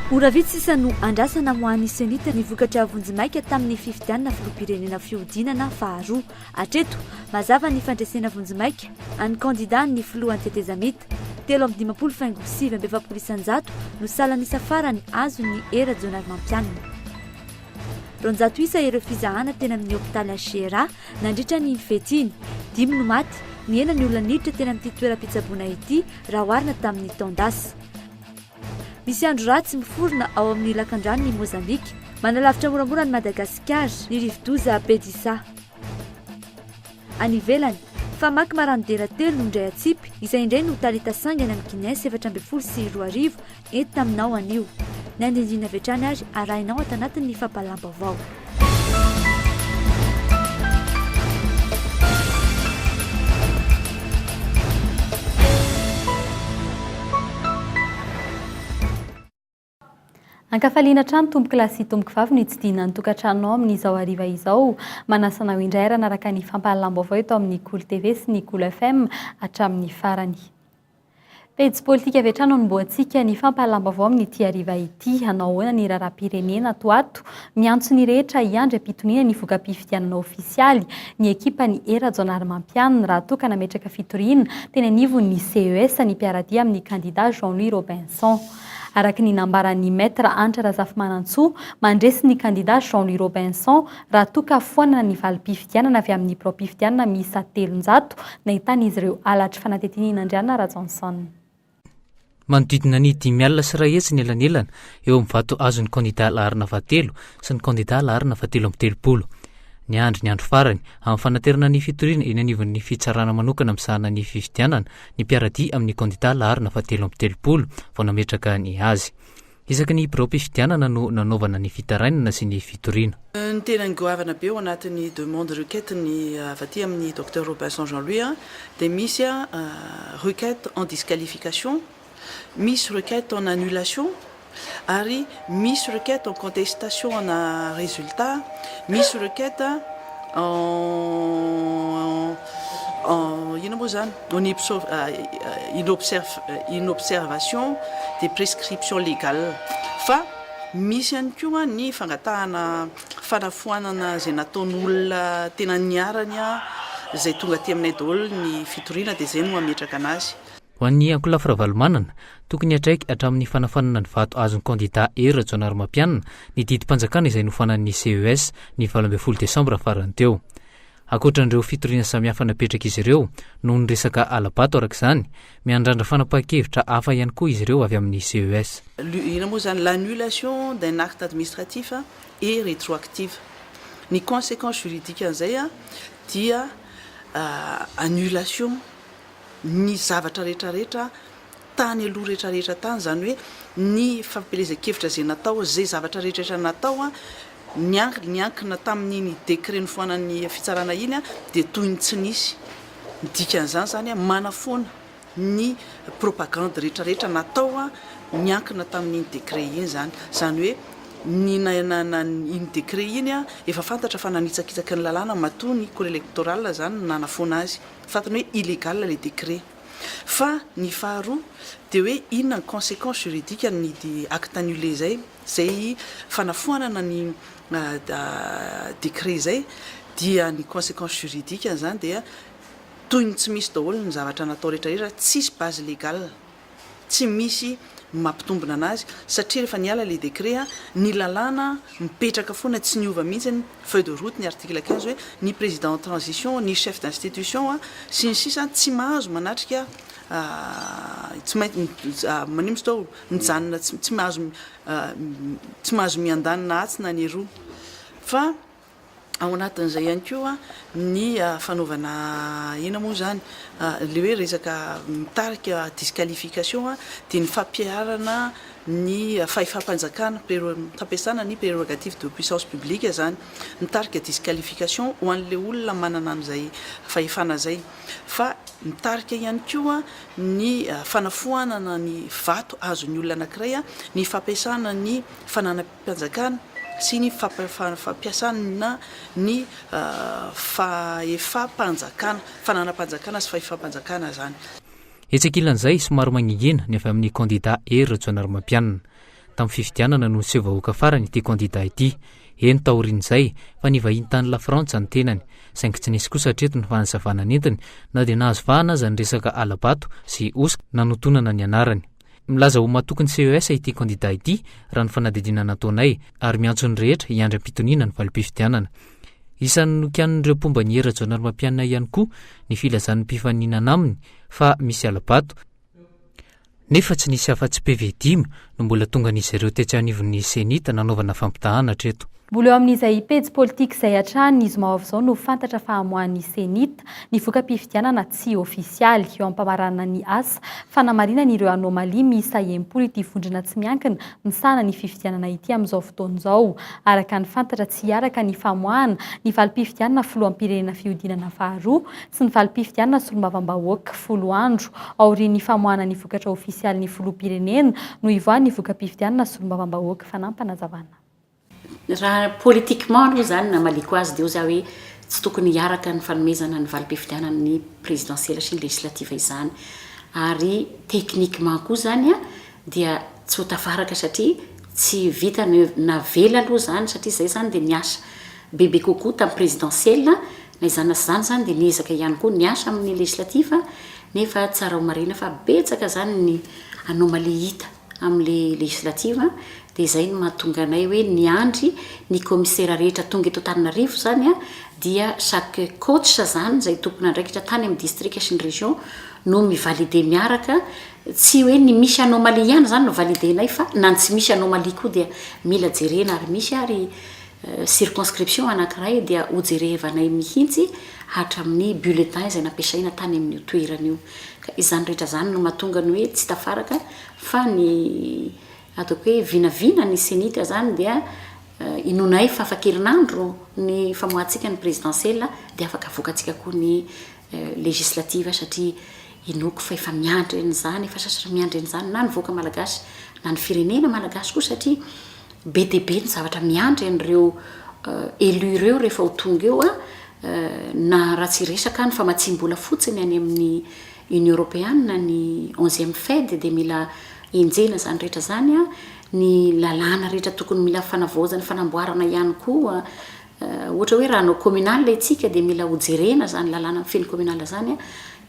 Ora vitsy sisa no andrasana hamoahan'ny Cenit ny vokatra vonjimaika tamin'ny fifidianana filoham-pirenena fihodinana faharoa. Hatreto, mazava ny fandresena vonjimaika an'ny kandidà ny filohan'ny tetezamita. 53 faingo 49% no salan'isa farany azon'ny Hery Rajaonarimampianina. 200 isa ireo fizahana teny amin'ny hopitaly HCRA nandritra ny iny fety iny. Dimy no maty, nihena ny olona niditra teny amin'ity toeram-pitsaboana ity raha oharina tamin'ny taon-dasa. Misy andro ratsy miforona ao amin'ny lakandranon'i Mozambika, manalavitra moramora an'i Madagasikara ny rivodoza Bedisa. Any ivelany, famaky maranidera telo no indray atsipy, izay indray no talenta sangany amin'ny Guinness 2014 entina aminao anio. Ny andinindiny avy hatrany ary arahinao ato anatin'ny fampahalalam-baovao. Ankafaliana hatrany tompokolahy sy tompokovavy no hitsidihina ny tokantranonao amin'izao hariva izao. Manasa anao indray ary hanaraka ny fampahalalam-baovao eto amin'ny Kolo TV sy ny Kolo FM hatramin'ny farany. Pejy politika avy hatrany no anombohantsika ny fampahalalam-baovao amin'ity hariva ity. Hanao ahoana ny raharaham-pirenena ato ho ato? Miantso ny rehetra hiandry am-pitoniana ny voka-pifidianana ofisialy ny ekipan'i Hery Rajaonarimampianina raha toa ka nametraka fitoriana teny anivon'ny CES ny mpiara-dia amin'ny kandida Jean Louis Robinson. Araka ny nambaran'ny Maître Hanitra Razafimanantsoa, mandresy ny kandida Jean Louis Robinson raha toa ka foanana ny valim-pifidianana avy amin'ny biraom-pifidianana miisa 300 nahitan'izy ireo halatry fanadihadian'Andriana Rajohnson. Manodidina ny 105 ny elanelana eo amin'ny vato azon'ny kandida laharana fahatelo sy ny kandida laharana fahatelo amby telopolo. Niandry ny andro farany amin'ny fanaterana ny fitoriana eny anivon'ny fitsarana manokana misahana ny fifidianana ny mpiara-dia amin'ny kandida laharana fahatelo amby telopolo vao nametraka ny azy. Isaky ny biraom-pifidianana no nanaovana ny fitarainana sy ny fitoriana. Ny tena goavana be ao anatin'ny demande requête ny avy aty amin'ny Docteur Robinson Jean Louis dia misy requête en disqualification, misy requête en annulation ary misy requête en contestation ana résultat, misy requête en inona moa izany en inobservation des prescriptions légales fa misy ihany koa ny fangatahana fanafoanana izay nataon'olona tena niharany izay tonga aty aminay daholo ny fitoriana dia izay no hametraka anazy. Ho an'ny ankolafy Ravalomanana, tokony hiantraika hatramin'ny fanafanana ny vato azon'ny kandida Hery Rajaonarimampianina ny didim-panjakana izay nofanan'ny CES ny 18 desambra farany teo. Ankoatra an'ireo fitoriana samihafa napetrak'izy ireo noho ny resaka hala-bato araka izany, miandrandra fanapahan-kevitra hafa ihany koa izy ireo avy amin'ny CES. Inona moa izany? L'annulation d'un acte administratif est rétroactive. Ny conséquence juridique an'izay dia annulation ny zavatra rehetra rehetra tany aloha rehetra rehetra tany, izany hoe ny fampielezan-kevitra izay natao, izay zavatra rehetra rehetra natao niankina tamin'iny décret nofoanan'ny fitsarana iny dia toy ny tsy nisy. Ny dikan'izany izany manafoana ny propagande rehetra rehetra natao niankina tamin'iny décret iny izany. Izany hoe ny iny décret iny efa fantatra fa nanitsakitsaky ny lalàna matoa ny cour électorale izany nanafoana azy. Fantany hoe illégal le décret. Fa ny faharoa dia hoe inona ny conséquence juridique ny acte annulé izay, izay fanafoanana ny décret izay dia ny conséquence juridique izany dia toy ny tsy misy daholo ny zavatra natao rehetra rehetra, tsisy base légale. Tsy misy mampitombina anazy satria rehefa niala le décret ny lalàna mipetraka foana tsy niova mihitsy ny feuille de route ny article 15 hoe ny président en transition ny chef d'institution sy ny sisa tsy mahazo manatrika tsy maintsy maninona izy tao mijanona tsy mahazo tsy mahazo miandany na atsy na ny eroa fa Ao anatin'izay ihany koa ny fanaovana inona moa izany, ilay hoe resaka mitarika disqualification dia ny fampiharana ny fahefam-panjakana, fampiasana ny prérogative de puissance publique izany, mitarika disqualification ho an'ilay olona manana an'izay fahefana izay fa mitarika ihany koa ny fanafoanana ny vato azon'ny olona anankiray ny fampiasana ny fananam mpanjakana sy ny fampiasana ny fahefam-panjakana, fananam-panjakana sy fahefam-panjakana izany. Etsy ankilan'izay, somary mangingina ny avy amin'ny kandida Hery Rajaonarimampianina. Tamin'ny fifidianana no niseho vahoaka farany ity kandida ity. Heno taorian'izay fa nivahiny tany Lafrantsa ny tenany. Saingy tsy nisy kosa hatreto ny fanazavana nentiny na dia nahazo vahana aza ny resaka hala-bato sy hosoka nanotonana ny anarany. Milaza ho matoky ny CES ity kandida ity raha ny fanadihadiana nataonay ary miantso ny rehetra hiandry am-pitoniana ny valim-pifidianana. Isan'ny nokianin'ireo mpomba an'i Hery Rajaonarimampianina ihany koa ny filazan'ny mpifaninana aminy fa misy hala-bato, nefa tsy nisy afa-tsy PV dimy no mbola tongan'izy ireo tetsy anivon'ny Cenit nanaovana fampitahana hatreto. Mbola eo amin'izay pejy politika izay hatrany ny zoma ho avy izao no fantatra fa hamoahan'ny Cenit ny voka-pifidianana tsy ofisialy. Eo am-pamaranana ny asa fanamarinana ireo anomalie miisa 60 ity vondrona tsy miankina misahana ny fifidianana ity amin'izao fotoana izao. Araka ny fantatra tsy hiaraka ny famoahana ny valim-pifidianana filoham-pirenena fihodinana faharoa sy ny valim-pifidianana solombavambahoaka 10 andro aorian'ny famoahana ny vokatra ofisialin'ny filoham-pirenena no hivoahan'ny voka-pifidianana solombavambahoaka. Fanampinazavana. Raha politiquement aloha izany namaliako azy dia hoy za hoe tsy tokony hiaraka ny fanomezana ny valim-pifidianana ny présidentielle sy ny législative izany ary techniquement koa izany dia tsy ho tafaraka satria tsy vita ny navela aloha izany satria izay izany dia niasa bebe kokoa tamin'ny présidentielle na izany na tsy izany izany dia niezaka ihany koa niasa amin'ny législative nefa tsara ho marihina fa betsaka izany ny anomalie hita amin'ilay législative dia izay no mahatonga anay hoe niandry ny commissaire rehetra tonga eto Antananarivo izany dia chaque coach izany izay tompon'andraikitra tany amin'ny district sy ny région no mi-valider miaraka, tsy hoe ny misy anomalie ihany izany no valider-nay fa na ny tsy misy anomalie koa dia mila jerena ary misy ary circonscription anankiray dia hojerevanay mihitsy hatramin'ny bulletin izay nampiasaina tany amin'io toerana io. Ka izany rehetra izany no mahatonga ny hoe tsy tafaraka fa ny ataoko hoe vinavina ny cenit izany dia inoanay fa afaka herinandro ny famoahantsika ny présidentielle dia afaka avoakantsika koa ny législative satria inoako fa efa miandry an'izany, efa sasatra miandry an'izany na ny vahoaka malagasy na ny firenena malagasy koa satria Be dia be ny zavatra miandry an'ireo élus ireo rehefa ho tonga eo na raha tsy hiresaka ny famatsiam-bola fotsiny any amin'ny Union Europeana ny onzième Fed dia mila enjehina izany rehetra izany, ny lalàna rehetra tokony mila fanavaozana, fanamboarana ihany koa, ohatra hoe raha hanao communal isika dia mila hojerena izany lalàna mifehy ny communal izany,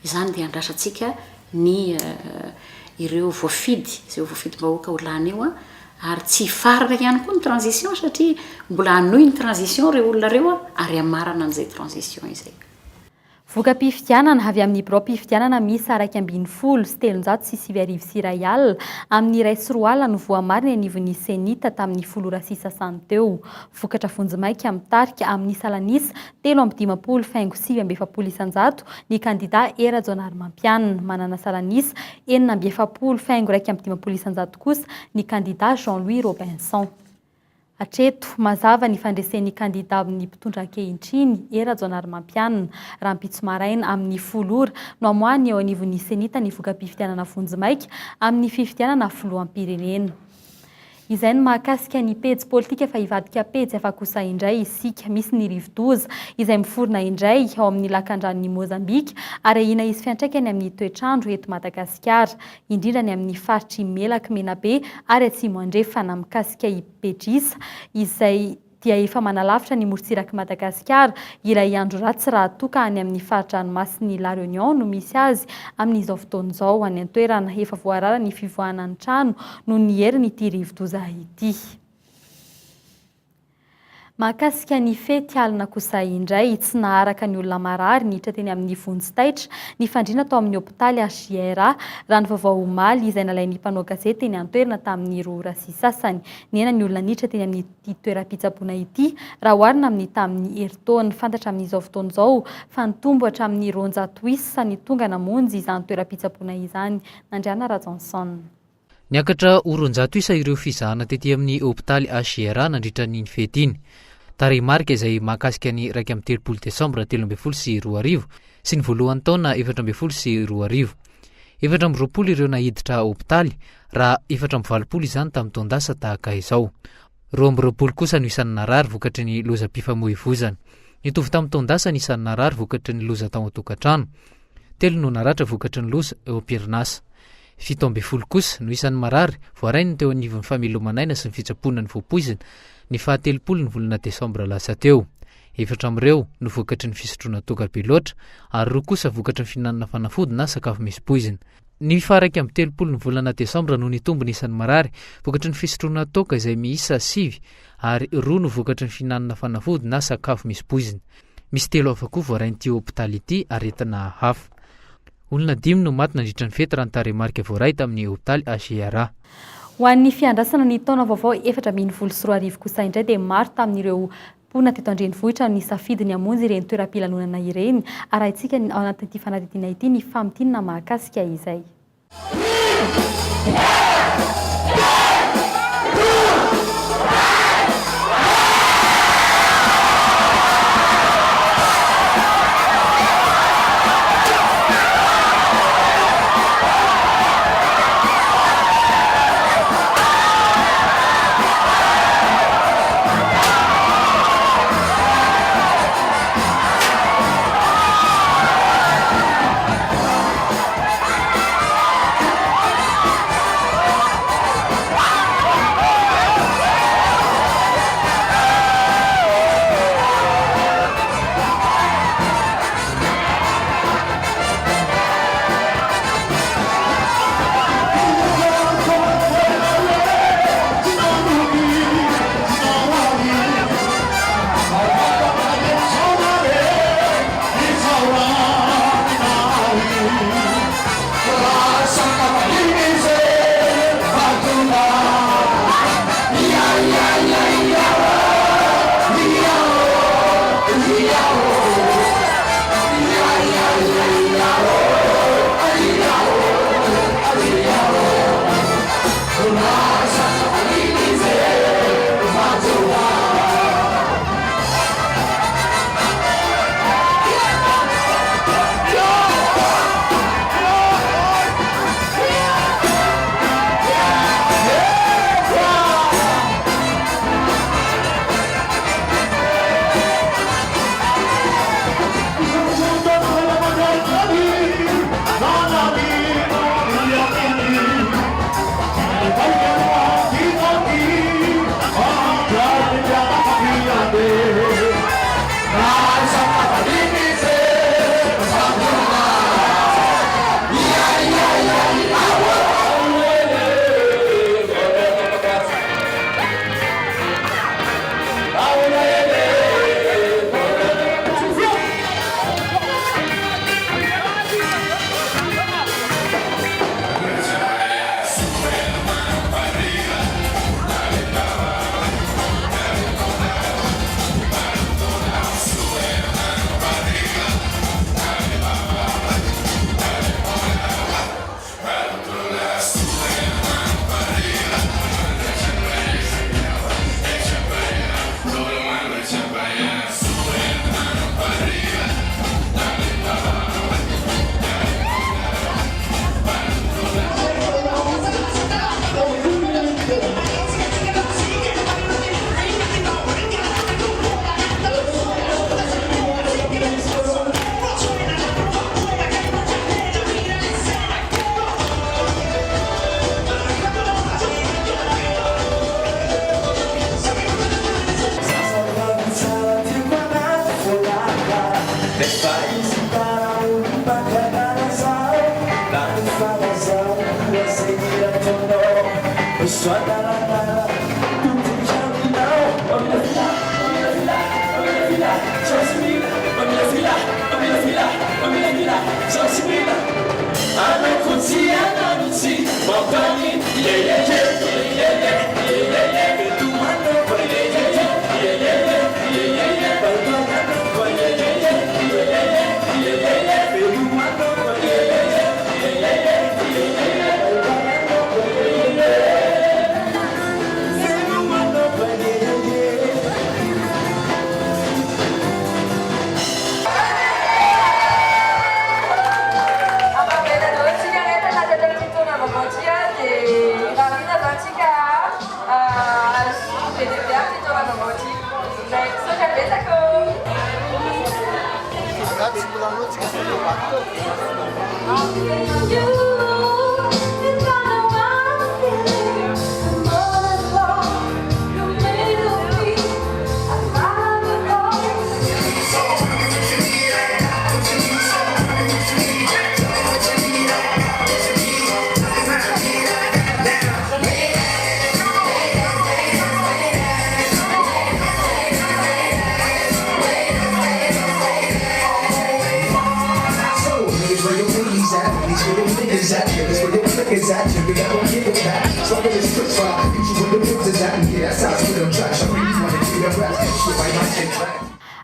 izany dia andrasantsika ny ireo voafidy, izay ho voafidim-bahoaka ho lany eo. Ary tsy hifarana ihany koa ny transition satria mbola hanohy ny transition ireo olona ireo ary hamarana an'izay transition izay. Voka-pifidianana avy amin'ny biraom-pifidianana miisa 1311 amin'ny 2001 no voamarina eny anivon'ny Cenit tamin'ny 10 ora sy sasany teo. Vokatra vonjimaika mitarika amin'ny salanisa 53 faingo 49% ny kandida Hery Rajaonarimampianina. Manana salanisa 46 faingo 51% kosa ny kandida Jean Louis Robinson. Hatreto, mazava ny fandresen'ny kandida amin'ny mpitondra ankehintriny, Hery Rajaonarimampianina. Rahampitso maraina amin'ny 10 ora no hamoahan'ny eo anivon'ny Cenit ny voka-pifidianana vonjimaika amin'ny fifidianana filoham-pirenena. Izay no mahakasika ny pejy politika fa hivadika pejy hafa kosa indray isika. Misy ny rivodoza izay miforona indray ao amin'ny lakandranon'i Mozambika ary ahiana hisy fiantraikany amin'ny toetr'andro eto Madagasikara, indrindra ny amin'ny faritr'i Melaky Menabe ary Atsimo Andrefana. Mikasika i Bedrisa izay dia efa manalavitra ny morontsirak'i Madagasikara ilay andro ratsy raha toa ka any amin'ny fari-dranomasin'i La Réunion no misy azy amin'izao fotoana izao. Any an-toerana, efa voarara ny fivoahana ny trano noho ny herin'ity rivodoza ity. Mahakasika ny fety alina kosa indray, tsy naharaka ny olona marary niditra teny amin'ny vonjy taitra ny fandriana tao amin'ny hopitaly HJRA, raha ny vaovao omaly izay nalain'ny mpanao gazety teny an-toerana tamin'ny 2 ora sy sasany. Nihena ny olona niditra teny amin'ity toeram-pitsaboana ity raha oharina amin'ny tamin'ny herintaona. Fantatra amin'izao fotoana izao fa nitombo hatramin'ny 200 isa ny tonga namonjy izany toeram-pitsaboana izany. Nandriana Rajohnson. Niakatra ho 200 isa ireo fizahana tety amin'ny hopitaly HJRA nandritra an'iny fety iny. Tarehimarika izay mahakasika ny 31 desambra 2013 sy ny voalohan'ny taona 2014. 24 ireo naiditra hopitaly raha 84 izany tamin'ny taon-dasa tahaka izao. 22 kosa no isan'ny narary vokatry ny lozam-pifamoivoizana. Nitovy tamin'ny taon-dasa ny isan'ny narary vokatry ny loza tao an-tokantrano. Telo no naratra vokatry ny loza eo am-perinasa. 17 kosa no isan'ny marary voarain'ny teo anivon'ny famelomanaina sy ny fitsaboana ny voapoizina ny fahatelopolo ny volana desambra lasa teo. Efatra amin'ireo no vokatry ny fisotroana toaka be loatra ary roa kosa vokatry ny fihinanana fanafody na sakafo misy poizina. Ny faha-31 ny volana desambra no nitombo ny isan'ny marary vokatry ny fisotroana toaka izay miisa sivy ary roa no vokatry ny fihinanana fanafody na sakafo misy poizina. Misy telo hafa koa voarain'ity hopitaly ity aretina hafa. Olona dimy no maty nandritra ny fety raha ny tarehimarika voaray tamin'ny hopitaly HJRA. Ho an'ny fiandrasana ny taona vaovao 2014 kosa indray dia maro tamin'ireo mponina teto an-drenivohitra no nisafidy ny hamonjy ireny toeram-pilanonana ireny. Arahintsika ao anatin'ity fanadihadiana ity ny famintinana mahakasika izay.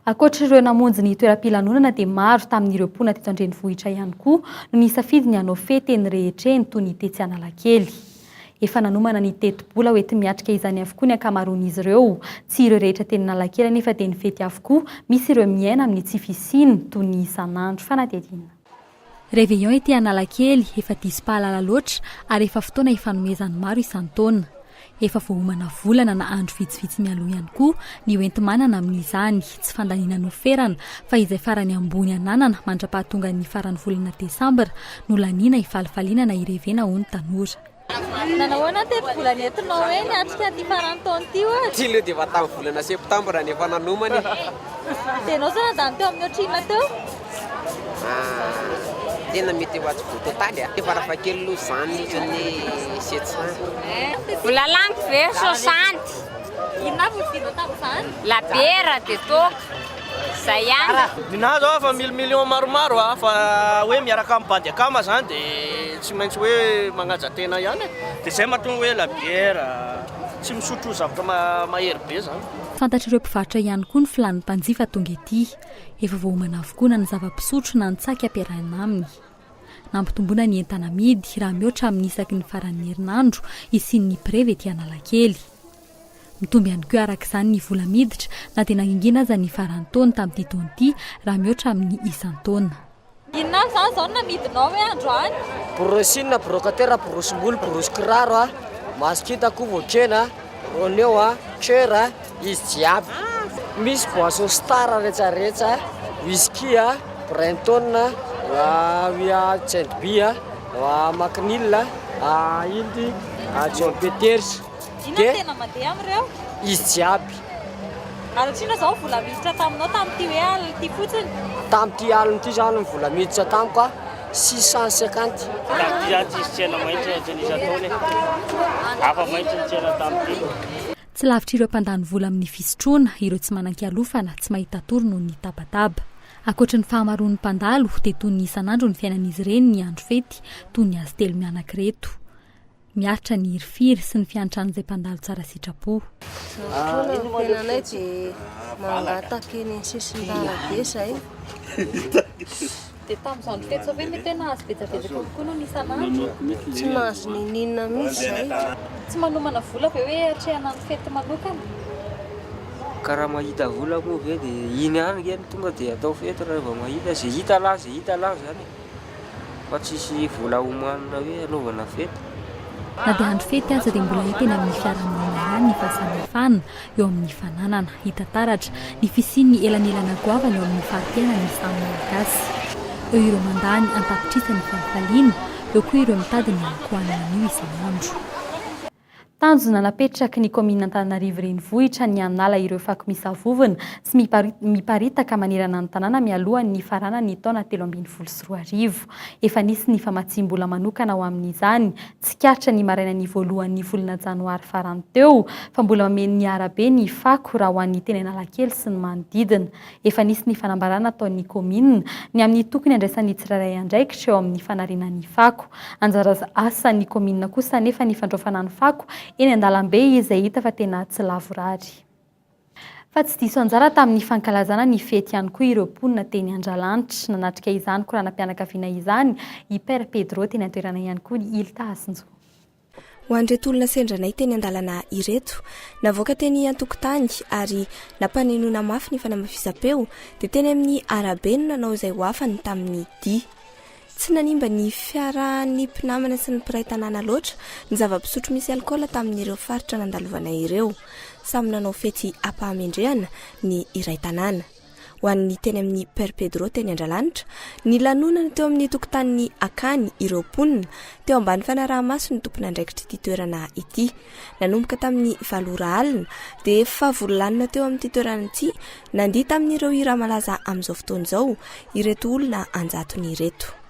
Ankoatra ireo namonjy ny toeram-pilanonana dia maro tamin'ireo mponina teto an-drenivohitra ihany koa no nisafidy ny hanao fety eny rehetra eny toy ny tetsy Analakely. Efa nanomana ny tetibola ho enti-miatrika izany avokoa ny ankamaroan'izy ireo. Tsy ireo rehetra teny Analakely anefa dia nifety avokoa, misy ireo miaina amin'ny tsy fisiana toy ny isan'andro. Fanadihadiana. Réveillon ety Analakely, efa diso mpahalala loatra ary efa fotoana ifanomezan'ny maro isan-taona. Efa voaomana volana na andro vitsivitsy mialoha ihany koa ny hoenti-manana amin'izany. Tsy fandaniana noferana fa izay farany ambony ananana mandra-pahatongan'ny faran'ny volana desambra no laniana hifalifaliana na hirevena hoy ny tanora. Nanahoana ny tetibola nentinao hoe niatrika an'ity faran'ny taona ity ohatra? Ity aloha dia efa tamin'ny volana septambra no efa nanomana e. Dia ianao izao nandany teo amin'ny ohatrinona teo? Tena mety ho atsy voatotaly a. Farafahakeliny aloha izany ohatran'ny 700. Vola laniko ve? Soixante. Inona avy no vidianao tamin'izany? Labiera dia toaka. Izay ihany. Ninahy zao efa mille millions maromaro a, fa hoe miaraka amin'ny bandy akama zany de tsy maintsy hoe magnaja tena ihany e, de zay mahatonga hoe labiera, tsy misotro zavatra mahery be zany. Fantatr'ireo mpivarotra ihany koa ny filàn'ny mpanjifa tonga ety. Efa voaomana avokoa na ny zava-pisotro na ny tsaky ampiarahina aminy. Nampitomboina ny entana amidy raha mihoatra amin'ny isaky ny faran'ny herinandro hisian'ny mpirevy ety Analakely. Mitombo ihany koa araka izany ny vola miditra na dia nangingina aza ny faran'ny taona tamin'ity taona ity raha mihoatra amin'ny isan-taona. Inona avy izany izao no namidinao hoe androany? Borosina, brocatera, borosim-bolo, borosy kiraro, masikita, kovo-kena, Ronéo, Cœur, izy jiaby. Misy boisson star retsaretsa, whisky, Brenton, Saint-B, Macnil, ino ty, John Peters. Inona no tena mandeha amin'ireo? Izy jiaby. Ary ohatrinona izao ny vola miditra taminao tamin'ity hoe alina ity fotsiny? Tamin'ity alina ity izany ny vola miditra tamiko 650. Tamin'ity izany tsisy tsena maitso ohatran'ny isan-taona e. Hafa maitso ny tsena tamin'ity. Tsy lavitr'ireo mpandany vola amin'ny fisotroana, ireo tsy manan-kialofana, tsy mahita tory noho ny tabataba. Ankoatry ny fahamaroan'ny mpandalo, dia toy ny isan'andro ny fiainan'izy ireny ny andro fety, toy ny azy telo mianaka ireto. Miaritra ny hirifiry sy ny fiantran'izay mpandalo tsara sitrapo. Fotoana ny fiainanay dia mangataka eny amin'ny sisin-dalabe izahay. Dia tamin'izao andro fety izao ve mety hoe nahazo betsabetsaka kokoa noho ny isan'andro? Tsy nahazo n'inon'inona mihitsy izahay. Tsy manomana vola ve hoe hatrehana ny fety manokana? Ka raha mahita vola moa ve dia iny ihany nge no tonga dia atao fety raha vao mahita, izay hita lany, izay hita lany izany e. Fa tsisy vola omanina hoe hanaovana fety. Na dia andro fety aza dia mbola hita eny amin'ny fiarahamonina ihany ny fahasamihafana eo amin'ny fananana. Hita taratra ny fisian'ny elanelana goavana eo amin'ny fari-piainan'ny samy Malagasy. Eo ireo mandany an-tapitrisa ny falifaliana, eo koa ireo mitady ny hanin-kohanina anio isan'andro. Tanjona napetraky ny kaominina Antananarivo Renivohitra ny hanala ireo fako misavovona sy miparitaka manerana ny tanàna mialohan'ny nifaranan'ny taona 2013. Efa nisy ny famatsiam-bola manokana ho amin'izany. Tsikaritra ny marainan'ny voalohan'ny volana janoary farany teo fa mbola mameno ny arabe ny fako raha ho an'ny teny Analakely sy ny manodidina. Efa nisy ny fanambarana ataon'ny kaominina ny amin'ny tokony handraisan'ny tsirairay andraikitra eo amin'ny fanariana ny fako. Anjara asan'ny kaominina kosa anefa ny fandraofana ny fako eny an-dalambe izay hita fa tena tsy lavorary. Fa tsy diso anjara tamin'ny fankalazana ny fety ihany koa ireo mponina teny Andralanitra. Nanatrika izany koranam-pianakaviana izany i Père Pedro teny an-toerana ihany koa ny Hilta Hasinjo. Ho an'ireto olona sendra anay teny an-dalana ireto, navoaka teny an-tokotany ary nampanenoina mafy ny fanamafisam-peo, dia teny amin'ny arabe no nanao izay ho afany tamin'ny dihy. Tsy nanimba ny fiarahan'ny mpinamana sy ny mpiray tanàna loatra ny zava-pisotro misy alikaola tamin'ireo faritra nandalovanay ireo. Samy nanao fety am-pahamendrehana ny iray tanàna. Ho an'ny teny amin'ny Père Pedro teny Andralanitra, nilanonana teo amin'ny tokotanin'ny akany ireo mponina, teo ambany fanaraha-maso ny tompon'andraikitr'ity toerana ity. Nanomboka tamin'ny valo ora alina dia efa vory lanona teo amin'ity toerana ity, nandihy tamin'ireo hira malaza amin'izao fotoana izao ireto olona an-jatony ireto.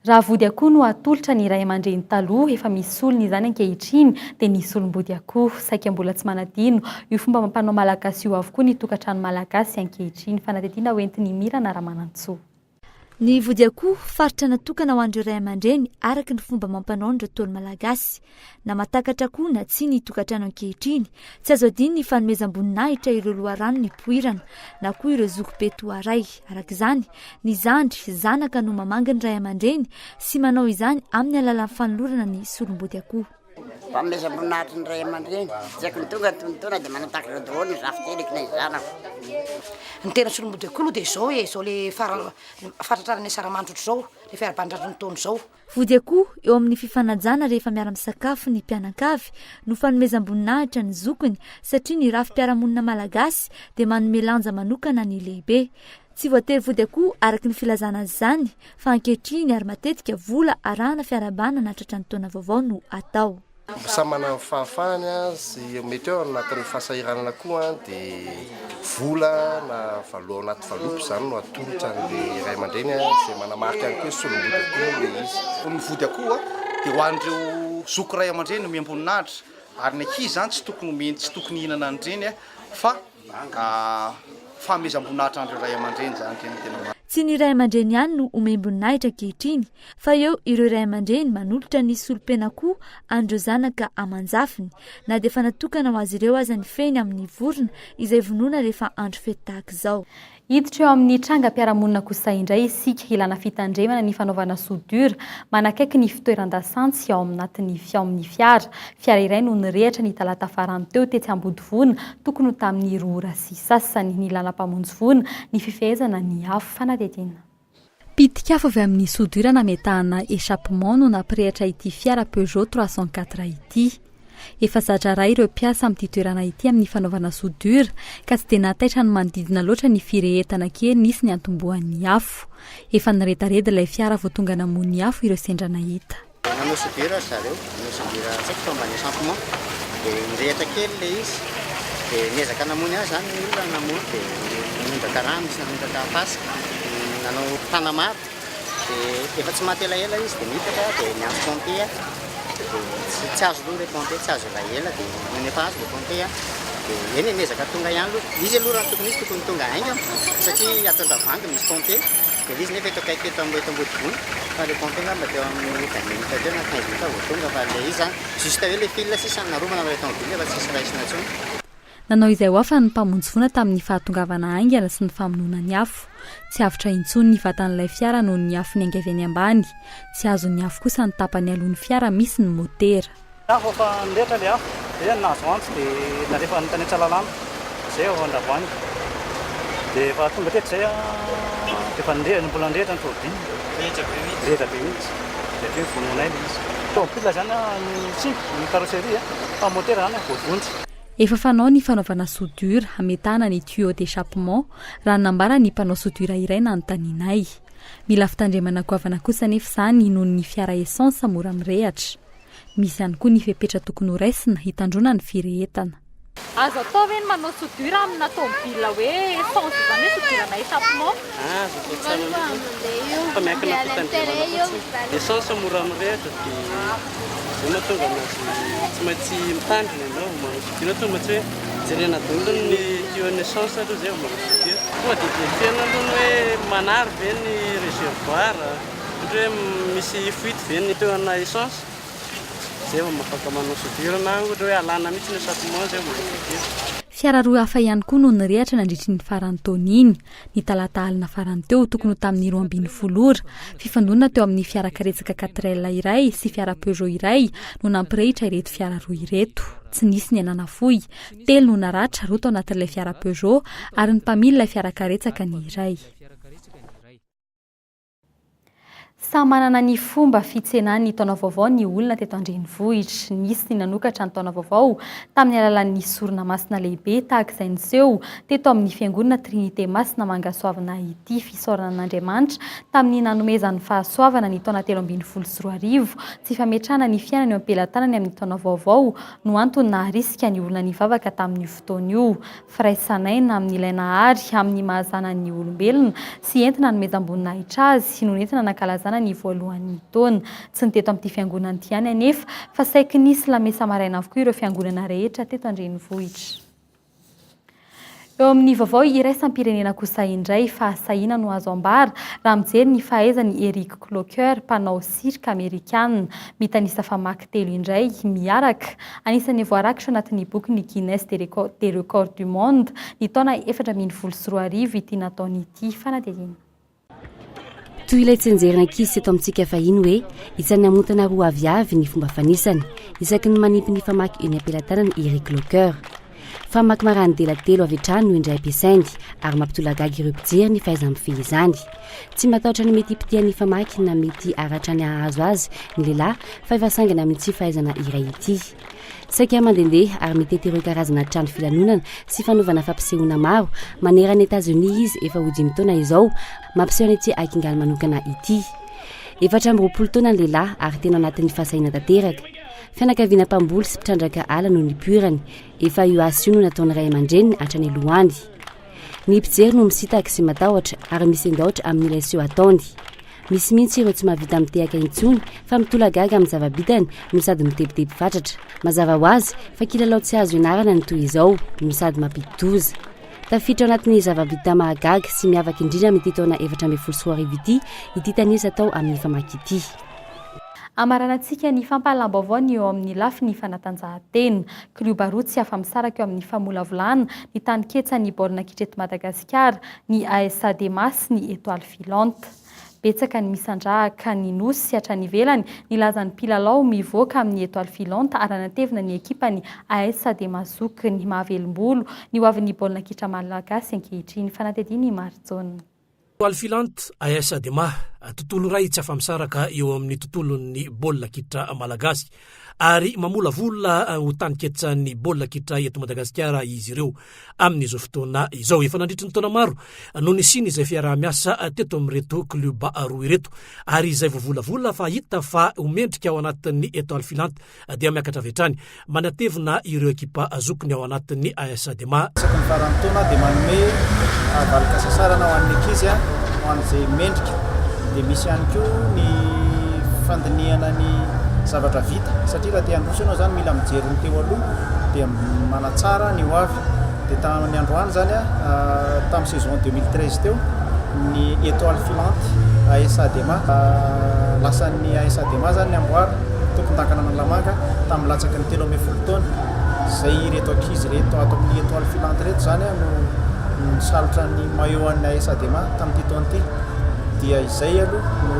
Raha vody akoho no atolotra ny ray aman-dreny taloha, efa misy solony izany ankehitriny, dia ny solom-body akoho. Saika mbola tsy manadino io fomba amam-panao malagasy io avokoa ny tokantrano malagasy ankehitriny. Fanadihadiana hoentin'i Mirana Ramanantsoa. Ny vody akoho, faritra natokana ho an'ireo ray aman-dreny araka ny fomba amam-panaon'ireo Ntaolo malagasy. Na mahatakatra akoho na tsia ny tokantrano ankehitriny, tsy azo adino ny fanomezam-boninahitra ireo loharano nipoirana na koa ireo zokibe toa ray. Araka izany, ny zandry, zanaka no mamangy ny ray aman-dreny sy manao izany amin'ny alalan'ny fanolorana ny solombody akoho. Fanomezam-boninahitry ny ray aman-dreny. Isaky ny tonga ny tonontaona dia manan-takatra daholo ny zafikeliko na ny zanako. Ny tena solombody akoho aloha dia izao e, izao le fara fahatratrarana ny asaramanitra ohatr'izao, le fiarahaban-dratry ny taona izao. Vody akoho eo amin'ny fifanajana rehefa miara-misakafo ny mpianakavy no fanomezam-boninahitra ny zokiny satria ny rafi-piarahamonina malagasy dia manome lanja manokana ny lehibe. Tsy voatery vody akoho araka ny filazana azy izany fa ankehitriny ary matetika vola arahana fiarahabana nahatratra ny taona vaovao no atao. Samy manana ny fahafahany sy mety hoe ao anatin'ny fahasahiranana koa dia vola na valo ao anaty valopy izany no atolotra an'ilay ray aman-dreny izay manamarika ihany koa hoe solom-body akoho ilay izy. Ny vody akoho dia ho an'ireo zoky ray aman-dreny omem-boninahitra ary ny ankizy izany tsy tokony omeny tsy tokony hihinana an'ireny fa fanomezam-boninahitra an'ireo ray aman-dreny izany ireny tena marina. Tsy ny ray aman-dreny ihany no omem-boninahitra ankehitriny fa eo ireo ray aman-dreny manolotra ny solom-pen'akoho an'ireo zanaka aman-jafiny na dia efa natokana ho azy ireo aza ny feny amin'ny vorona izay vonoina rehefa andro fety tahaka izao. Hiditra eo amin'ny trangam-piarahamonina kosa indray isika, ilana fitandremana ny fanaovana soudure manakaiky ny fitoeran-dasantsy ao aminatin'ny ao amin'ny fiara. Fiara iray no nirehatra ny talata farany teo tetsy Ambodivona, tokony ho tamin'ny roa ora sy sasany. Nilana mpamonjy voina ny fifehezana ny afo. Fanadihadiana. Pitik'afo avy amin'ny soudure nametahana échappement no nampirehatra ity fiara Peugeot 304 ity. Efa za-draharaha ireo mpiasa amin'ity toerana ity amin'ny fanaovana soudure ka tsy dia nahataitra ny manodidina loatra ny firehetana kely nisy niantombohan'ny afo. Efa niredareda ilay fiara vao tonga namono ny afo ireo sendra nahita. Nanao soudure ry zareo, nanao soudure tsy haiko fomba échappement dia nirehitra kely ilay izy dia niezaka namono azy izany ny olona namono dia nanondraka rano, nisy nanondraka fasika, nanao tanamaro. Dia efa tsy maty elaela izy dia nitatra dia niantso pompier dia tsy tsy azo aloha ilay pompier, tsy azo elaela dia nony efa azo ilay pompier dia eny e niezaka tonga ihany aloha, izy aloha raha tokony izy tokony tonga haingana satria ato Andravoahangy misy pompier dia ilay izy nefa eto akaiky eto eto Ambodivona fa ilay pompier angamba teo amin'ny vingt minutes teo na quinze minutes vao tonga fa ilay izy izany juste hoe ilay fil sisa no narovana fa ilay tomobile efa tsisy raisina intsony. Nanao izay ho afany ny mpamonjy voina tamin'ny fahatongavana haingana sy ny famonoana ny afo. Tsy avotra intsony ny vatan'ilay fiara noho ny afo niainga avy any ambany. Tsy azon'ny afo kosa ny tapany aloha ny fiara misy ny motera. Afo efa nirehitra ilay afo dia nahazo antso dia nalefa tany Antsalalana izay ao Andravoahangy. Dia efa tonga teto izay dia efa nirehitra, mbola nirehitra ny tôbily. Nirehitra be mihitsy. Nirehitra be mihitsy. Dia avy eo vonoinay ilay izy. Tôbily izany no simba, ny carrosserie fa motera izany voavonjy. Efa fanao ny fanaovana soudure hametahana ny tuyau d'échappement, raha ny nambaran'ny mpanao soudure iray nanontanianay. Mila fitandremana goavana kosa anefa izany noho ny fiara essence mora mirehatra. Misy ihany koa ny fepetra tokony horaisina hitandroana ny firehetana. Azo atao ve ny manao soudure amina tomobile hoe essence izany hoe soudure-na échappement? Azo atao tsara mihitsy fa miankina fitandremana fotsiny. Essence mora mirehatra dia. Zay mahatonga anazy tsy maintsy mitandrina ianao vao manao soudure, tonga tsy hoe jerena daholo ny tuyau ny essence aloha zay vao manao soudure. Tonga dia vérifier-na aloha ny hoe manary ve ny réservoir, ohatra hoe misy fuite ve ny tuyau ana essence, zay vao afaka manao soudure na ohatra hoe alana mihitsy ny échappement zay vao manao soudure. Fiara roa hafa ihany koa no nirehatra nandritry ny faran'ny taona iny. Ny talata alina farany teo, tokony ho tamin'ny 12 ora, fifandonana teo amin'ny fiara karetsaka Quatrelle iray sy fiara Peugeot iray no nampirehitra ireto fiara roa ireto. Tsy nisy ny aina nafoy. Telo no naratra, roa tao anatin'ilay fiara Peugeot ary ny mpamily ilay fiara karetsaka ny iray. Samy manana ny fomba fitsenany ny taona vaovao ny olona teto an-drenivohitra. Nisy ny nanokatra ny taona vaovao tamin'ny alalan'ny sorona masina lehibe tahaka izay niseho teto amin'ny fiangonana Trinite Masina Mangasoavina ity. Fisaorana an'Andriamanitra tamin'ny nanomezany fahasoavana ny taona 2013 sy fametrahana ny fiainana eo am-pelatanany amin'ny taona vaovao no antony naharisika ny olona nivavaka tamin'io fotoana io. Firaisan'aina amin'ilay Nahary amin'ny maha zanany ny olombelona sy entina hanomezam-boninahitra azy no nentina nankalazana. fankalazana ny voalohan'ny taona. Tsy ny teto amin'ity fiangonana ity ihany anefa fa saiky nisy lamesa maraina avokoa ireo fiangonana rehetra teto an-drenivohitra. Eo amin'ny vaovao iraisam-pirenena kosa indray, fahasahiana no azo ambara raha mijery ny fahaizan'i Eric Klocker, mpanao cirque amerikana. Mitanisa famaky telo indray miaraka. Anisan'ny voarakitra anatin'ny bokin'ny Guinness des records du monde ny taona 2014 ity nataony ity fanadihadiana. Toy ilay tsianjerin'ankizy teto amintsika fahiny hoe isan'ny hamontana roa aviavy ny fomba fanisana, isaky ny manimpy ny famaky eny am-pelatanana i Eric Locker. Famaky marani-dela telo avy hatrany no indray ampiasainy ary mampitolagaga ireo mpijery ny fahaiza-mifehy izany. Tsy matahotra ny mety hipitihan'ny famaky na mety haratrany hahazo azy ny lehilahy fa efa sangany amin'ity fahaizana iray ity. Saika mandehandeha ary mitety ireo karazana trano filanonana sy fanaovana fampisehoana maro manerana an'i Etazonia izy efa ho dimy taona izao, mampiseho an'ity hakingany manokana ity. 24 taona ny lehilahy ary tena anatin'ny fahasahiana tanteraka. Fianakaviana mpamboly sy mpitrandraka ala no nipoirany. Efa io asa io no nataon'ny ray aman-dreniny hatrany aloha any. Ny mpijery no misitaka sy matahotra ary misendaotra amin'ilay seho ataony. Misy mihitsy ireo tsy mahavita mitehaka intsony fa mitolagaga amin'ny zava-bitany no sady mitebiteby fatratra. Mazava ho azy fa kilalao tsy azo ianarana ny toy izao no sady mampidi-doza. Tafiditra ao anatin'ny zava-bita mahagaga sy miavaka indrindra amin'ity taona 2014 ity ity tanisa atao amin'ny famaky ity. Hamaranantsika ny fampahalam-baovao ny eo amin'ny lafiny fanatanjahantena. Klioba roa tsy afa-misaraka eo amin'ny famolavolana ny taninketsan'ny baolina kitra eto Madagasikara, ny AS Adema sy ny Etoile Filante. Betsaka ny misandrahaka ny Nosy hatrany ivelany, nilaza ny mpilalao mivoaka amin'ny Etoile Filante ary hanatevina ny ekipan'ny AS Adema zokiny. Mahavelom-bolo ny hoavin'ny baolina kitra malagasy ankehitriny. Fanadihadian'i Marijaona. Etoile Filante, AS Adema, tontolo iray tsy afa-misaraka eo amin'ny tontolon'ny baolina kitra malagasy ary mamolavola ho taninketsan'ny baolina kitra eto Madagasikara izy ireo amin'izao fotoana izao. Efa nandritry ny taona maro no nisiany izay fiaraha-miasa teto amin'ireto klioba roa ireto ary izay voavolavola fa hita fa ho mendrika ao anatin'ny Etoile Filante dia miakatra avy hatrany manatevina ireo ekipa zokiny ao anatin'ny AS Adema. Isaky ny faran'ny taona dia manome valin-kasasarana ho an'ny ankizy, ho an'izay mendrika. Dia misy ihany koa ny fandinihana ny zavatra vita satria raha te handroso ianao izany mila mijery ny teo aloha dia manatsara ny ho avy. Dia tamin'ny androany izany, tamin'ny saison 2013 teo, ny Etoile Filante AS Adema, lasan'ny AS Adema izany ny amboara. tompon-dakan'Analamanga tamin'ny latsaky ny 13 taona. Izay ireto ankizy ireto ato amin'ny Etoile Filante ireto izany no nisalotra ny maillot an'ny AS Adema tamin'ity taona ity. Dia izay aloha no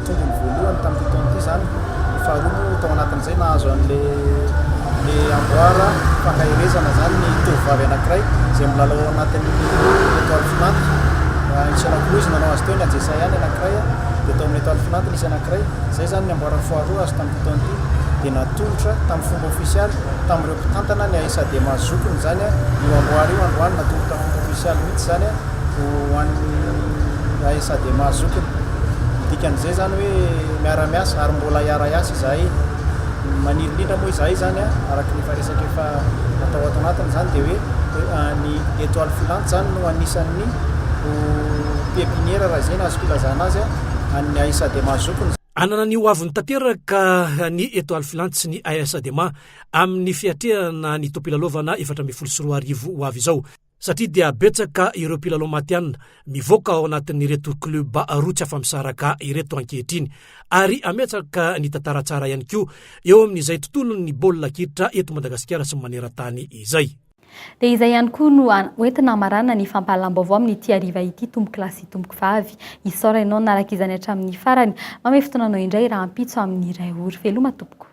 tombony voalohany tamin'ity taona ity izany. Ny faharoa moa tao anatin'izay nahazo an'ilay ilay amboara fankaherezana izany ny tovovavy anankiray izay milalao ao anatin'ny Etoile Filante. Nisy anankiroa izy nanao azy teo, ny Ajesa ihany anankiray dia tao amin'ny Etoile Filante nisy anankiray. Izay izany ny amboara faharoa azo tamin'ity taona ity dia natolotra tamin'ny fomba ofisialy tamin'ireo mpitantana ny AS Adema zokiny izany io amboara io androany natolotra tamin'ny fomba ofisialy mihitsy izany ho an'ny AS Adema zokiny. Ny dikan'izay izany hoe miara-miasa ary mbola hiara-hiasa izahay. Maniry indrindra moa izahay izany araka ny efa resaka efa natao ato anatiny izany dia hoe ny Etoile Filante izany no anisan'ny ho pepiniera raha izay no azoko ilazana azy. an'ny AS Adema zokiny. Hanana ny hoaviny tanteraka ny Etoile Filante sy ny AS Adema amin'ny fiatrehana ny taom-pilalaovana 2014 ho avy izao, satria dia betsaka ireo mpilalao matihanina mivoaka ao anatin'ireto klioba roa tsy afa-misaraka ireto ankehitriny ary hametraka ny tantara tsara ihany koa eo amin'izay tontolon'ny baolina kitra eto Madagasikara sy maneran-tany izay. Dia izay ihany koa no hoentina hamarana ny fampahalam-baovao amin'ity hariva ity tompokolahy sy tompokovavy. Isaorana ianao nanaraka izany hatramin'ny farany. Mamehy fotoana anao indray rahampitso amin'ny iray ora. Veloma tompoko.